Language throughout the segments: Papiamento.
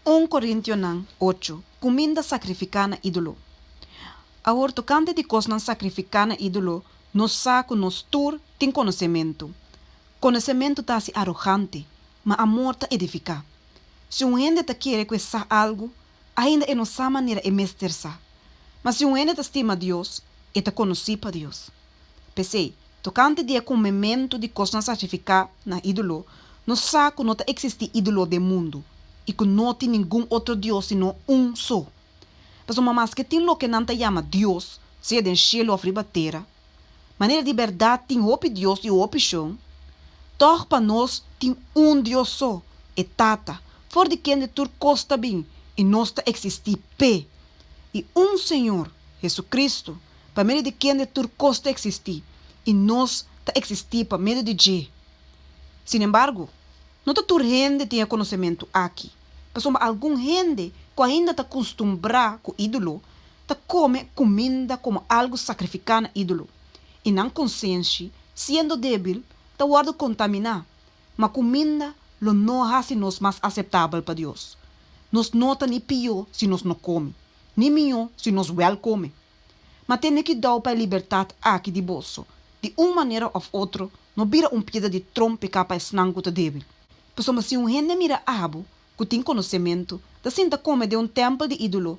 Un Korintionan ocho, Kuminda sakrifiká na ídolo Awor tokante di kosnan sakrifiká na ídolo, nos sa ku nos tur tin konosementu. Konosementu ta hasi arogante, ma amor ta edifiká. Si un hende ta kere ku e sa algu, ainda e no sa manera e mester sa. Ma si un hende ta stima Dios, e ta konosí pa Dios. P'esei, tokante di e komementu di kosnan sakrifiká na ídolo, nos sa ku no ta eksistí ídolo den mundu i ku no tin ningun otro Dios sino un so. Pasobra maske tin loke nan ta yama dios, sea den shelu òf riba tera, manera di bèrdat tin hopi dios i hopi shon, tòg pa nos tin un Dios so, e Tata, for di kende tur kos ta bin i nos ta eksistí p'e, i un Señor, Hesukristu, pa medio di kende tur kos ta eksistí i nos ta eksistí pa medio di dje. Sinembargo, no ta tur hende tin e konosementu aki, pasobra algun hende ku ainda ta kustumbrá ku ídolo ta kome kuminda komo algu sakrifiká na ídolo, i nan konsenshi, siendo débil, ta wòrdu kontaminá. Ma kuminda lo no hasi nos mas aseptabel pa Dios. Nos no ta ni pió si nos no kome, ni mihó si nos wèl kome. Ma tene kidou pa e libertat aki di boso, di un manera òf otro, no bira un piedra di trompeká pa esnan ku ta débil. Pasobra si un hende mira abo, ku tin konosementu, ta sinta kome den un tèmpel di ídolo,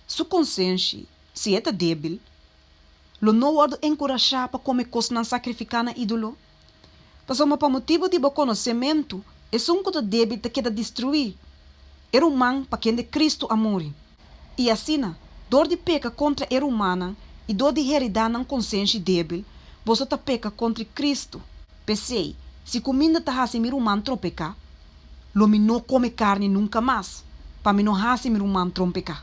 su konsenshi, si e ta débil, lo no wòrdu enkurashá pa kome kosnan sakrifiká na ídolo? Pasobra pa motibu di bo konosementu, esun ku ta débil ta keda destruí, e ruman pa kende Kristu a muri. I asina, dor di peka kontra e rumannan i dor di heridá nan konsenshi débil, boso ta peka kontri Kristu. P'esei, si kuminda ta hasi mi ruman tropeká, lo mi no kome karni nunka mas, pa mi no hasi mi ruman trompeká.